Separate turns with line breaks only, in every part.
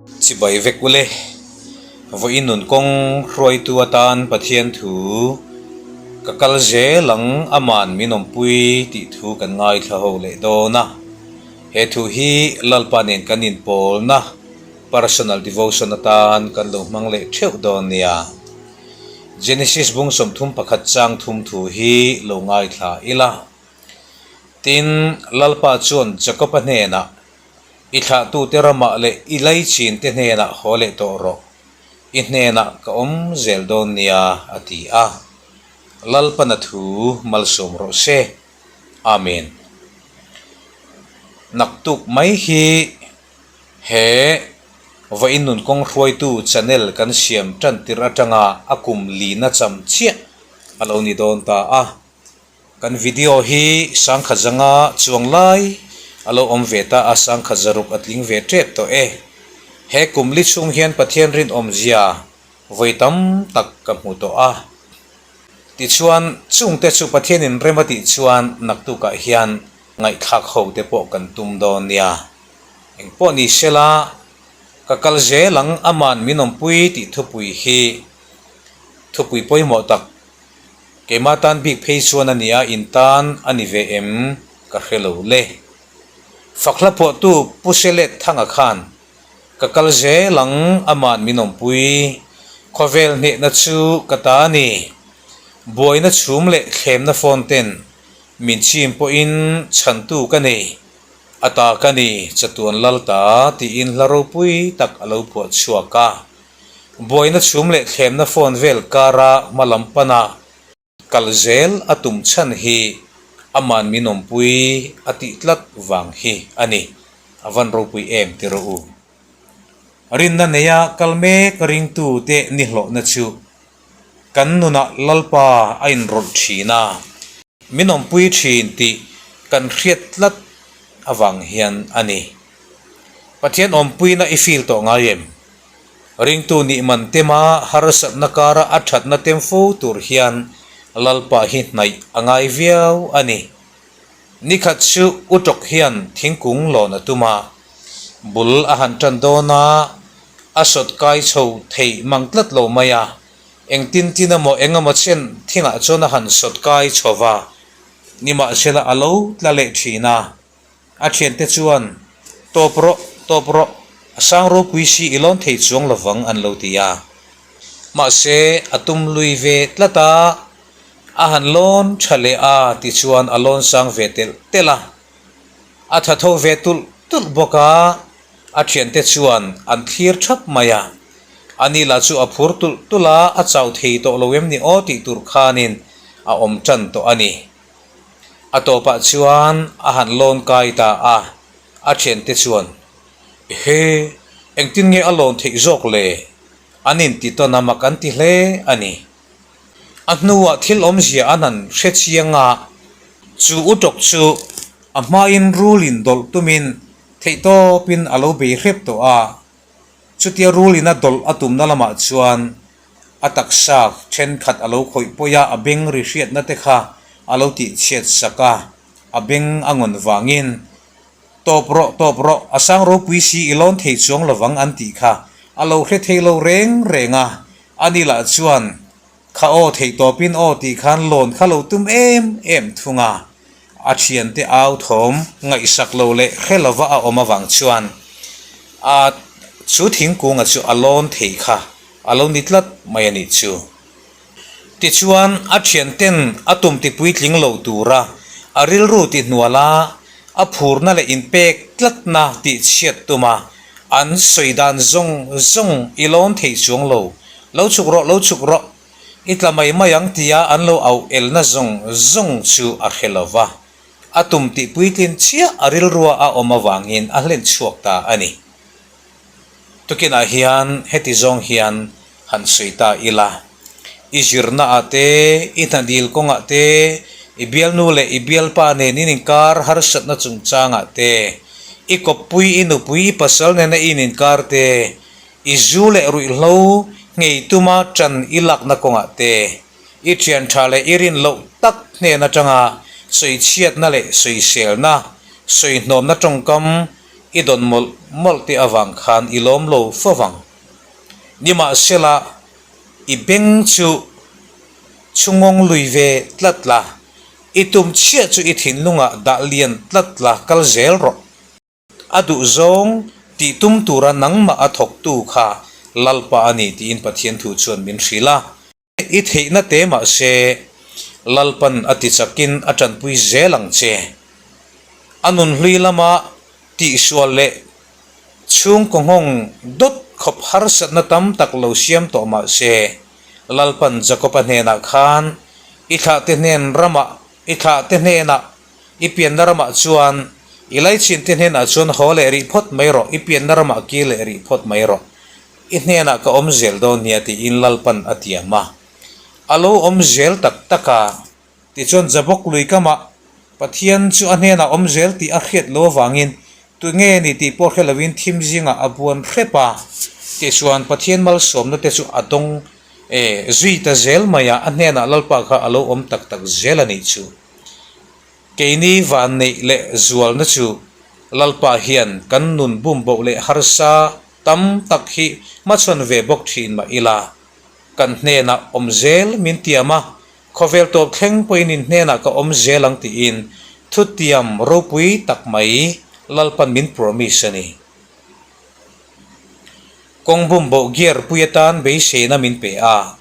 Chibai vek ule, vawiin nun kawng hruaitu atan Pathian thu ka kal zel ang aman min awmpui tih thu kan ngaithla ho leh dawn a. He thu hi Lalpa nen kan inpawlna personal devotion atan kan lo hmang leh theuh dawn nia. Genesis bung 31 chang thum thu hi lo ngaithla ila. Tin, Lalpa chuan Jakob-a hnenah, I thlahtute ramah leh i laichin te hnenah haw leh tawh rawh, i hnenah ka awm zel dawn nia, a ti a. Lalpana thu malsawm rawh se. Amen. Naktuk mai hi he Vawiin nun kawng hruaitu channel kan siam tan tirh atanga a kum lina cham chiah a lo ni dawn ta a. Kan video hi sangkhat zanga chuang lai a lo awm ve ta a, sangkhat zaruk a tling ve tep tawh e. He kum li chhung hian Pathian rinawmzia vawi tam tak ka hmu tawh a. Tichuan, chungte chu Pathianin rem a tih chuan naktukah hian ngaihthlak ho te pawh kan tum dawn nia. Engpawh ni sela, ka kal zel ang aman min awmpui tih thupui hi thupui pawimawh tak keimah tan bik phei chuan a nia in tan a ni ve em ka hre lo le. Fakhla phuahtu Pu Selet Thanga khan ka kal zel ang aman min awmpui, khawvel hnehna chu ka ta a ni. Buaina chhum leh thlemna phone ten min chim pawhin chhantu ka nei. A ta ka ni, chatuan lal ta tiin hla ropui tak a lo phuah chhuak a. Buaina chhum leh thlemna phone vel kara hma lam pana kal zel a tum chhan hi aman min awmpui a tih tlat vang hi a ni. A van ropui em ti rawh u. Rinna neia kal mek ringtu te nihlawhna chu kan nunah Lalpa a inrawlh thin a, min awmpui thin tih kan hriat tlat avang hian a ni. Pathian awmpuina i feel tawh ngai em? Ringtu nih man tema harsatna kara a thatna tem fo tur hian Lalpa hi hnaih a ngai viau a ni. Nikhat chu Utawk hian thingkung lawn a tum a, bul a han tan dawn a, a sawt kai chho thei mang tlat lo mai a, engtin tin emaw eng emaw chen thingah chuan a han sawt kai chho va, nimahsela a lo tla leh thin a. A thiante chuan, Tawp rawh, tawp rawh, a sang ropui si i lawn thei chuang lovang an lo ti a. Mahse, a tum lui ve tlat a, a han lawn tha leh a tichuan a lawn sang ve telh telh a. A tha tho ve tulh tulh bawk a, a thiante chuan an thlir thap mai a. Ani lah chu a phur tulh tulh a, a chau thei tawh lo em ni aw tih tur khanin a awm tan tawh a ni. A tawpah chuan a han lawn kai ta a, a thiante chuan, Ehe, engtin nge a lawn theih zawk le? An inti tawn a mak an ti hle a ni. A hnuah thil awmzia an han hre chiang a, chu utawk chu a hmain rulin dawlh tumin theihtawpin a lo bei hrep tawh a, chutia rulin a dawlh a tumna lamah chuan A taksa thenkhat a lo khawih pawi a, a beng ri hriatna te kha a lo tihchhiat sak a, a beng a ngawn vangin, Tawp rawh, tawp rawh, a sang ropui si i lawn thei chuang lovang an tih kha a lo hre thei lo reng reng a, ani lah chuan kha aw theih tawpin aw tih khan lawn kha lo tum em em thung a, a thiante au thawm ngaihsak lo leh hre lova a awm avang chuan a chu thingkunga chu a lawn thei kha A lo ni tlat mai a nih chu. Tichuan, a thianten a tum ti puitling lo tura a rilru ti hnual a, a phurna leh inpek tlatna tih chhiat tuma an sawi dan zawng zawng i lawn thei chuang lo, lo chhuk rawh, lo chhuk rawh, i tla mai mai ang tia an lo auh elna zawng zawng chu a hre lo va, a tum tih puitlin chiah a rilrua a awm avangin a hlen chhuak ta a ni. Tukinah hian heti zawng hian han sawi ta ila, i zirnaah te, i hnadil kawngah te, i bialnu leh i bialpa nen in inkar harsatna chungchangah te, i kawppui, i nupui, i pasal nena i ininkar te, i zu leh ruihhlo nghei tuma ṭan i lakna kawngah te, i ṭhian ṭha leh i rin loh tak hnen aṭanga sawichhiatna leh sawiselna, sawihnawmna ṭawngkam. I dawn mawlh mawlh te avang khan i lawm lo fo vang. Nimahsela, i beng chu chhungawng lui ve tlat la, i tum chhiah chu i thinlungah dah lian tlat la kal zel rawh. A duhzawng tih tum tura nangmah a thawktu kha Lalpa a ni tiin Pathian thu chuan min hrilh a. I theihna te mahse Lalpan a tichakin a tanpui zel ang che. A nunhlui lama tihsual leh chhungkaw nghawng dawt khawp harsatna tam tak lo siam tawh mahse Lalpan Jakob-a hnenah khan i thlahte hnen ramah i thlahte hnenah I pianna ramah chuan i laichin te hnenah chuan haw leh rih phawt mai rawh, i pianna ramah kir leh rih phawt mai rawh. I hnenah ka awm zel dawn nia tiin Lalpan a tiam a. A lo awm zel tak tak a. Tichuan Jabok lui kamah Pathian chu a hnenah awm zel tih a hriat lo avangin tunge ni tih pawh hre loin thim zingah a buan hrep a. Tichuan Pathian malsawmna te chu a dawng e zui ta zel mai a, a hnenah Lalpa kha a lo awm tak tak zel a nih chu. Keini vanneih leh zualna chu Lalpa hian kan nun bumboh leh harsa tam tak hi hmachhawn ve bawk thin mah ila, kan hnenah awm zel min tiam a, khawvel tawp thleng pawhin in hnenah ka awm zel ang tiin thutiam ropui tak mai Lalpan min promise a ni. Kawng bumboh gear pui atan beiseina min pe a.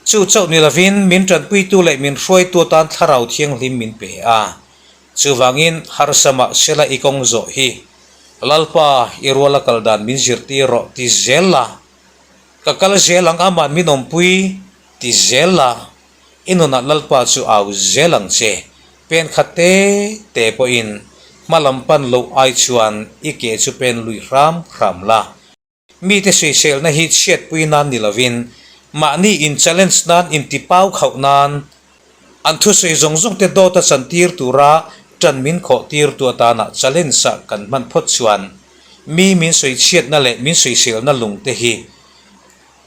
Chu chauh ni lovin min tanpuitu leh min hruaitu atan thlarau thianghlim min pe a. Chuvangin harsa mah sela i kawng zawh hi Lalpa i ruala kal dan min zirtir rawh ti zel la, ka kal zel ang aman min awmpui ti zel la, i nunah Lalpa chu au zel ang che. Pen khat te te pawhin hma lam pan loh ai chuan i ke chu pen lui hram hram la. Mite sawiselna hi chhiatpui nan ni lovin, mahni in challenge nan intipau khauh nan, an thusawi zawng zawng te dawt a chantir tura tan min khawh tir tu atana challenge ah kan hman phawt chuan mi min sawichhiatna leh min sawiselna lung te hi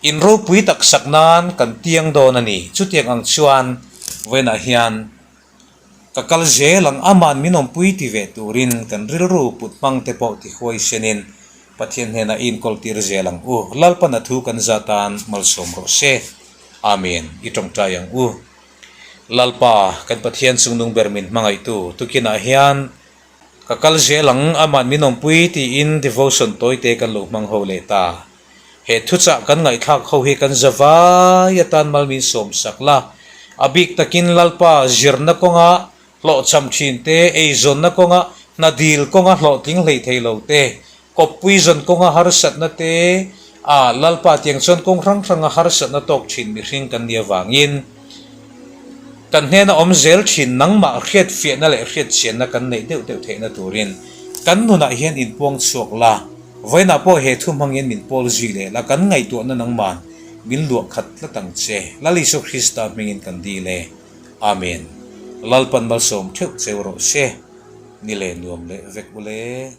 in ropui tak sak nan kan tiang dawn a ni. Chutiang ang chuan vawiinah hian Ka kal zel ang, aman min awmpui ti ve turin kan rilru put hmang te pawh ti huaisenin Pathian hnenah i inkawl tir zel ang u. Lalpan a thu kan za tan malsawm rawh se. Amen. I tawngtai ang u. Lalpa, kan Pathian chungnung ber min hmangaihtu tukinah hian ka kal zel ang, aman min awmpui tiin devotion tawite kan lo hmang ho leh ta. He thuchah kan ngaihthlak ho hi kan zavai atan mal min sawmsak la. A bik takin Lalpa zirna kawnga hlawhchham thin te, eizawnna kawnga hna dil kawnga hlawhtling hlei thei lo te, kawppui zawn kawnga harsatna te, a Lalpa tiang chuan kawng hrang hranga harsatna tawk thin mihring kan nih avangin kan hnena awm zel thin nangmah hriatfiahna leh hriatchianna kan neih deuh deuh theihna turin kan nunah hian inpuang chhuak la. Vawiinah pawh he thu hmangin min pawl zui leh la, kan ngaihtuahna nangman min luah khat tlat ang che. Lal Isua Krista hmingin kan dil e. Amen. Lalpan malsawm theuh cheu rawh se. Ni leh nuam leh vek ule.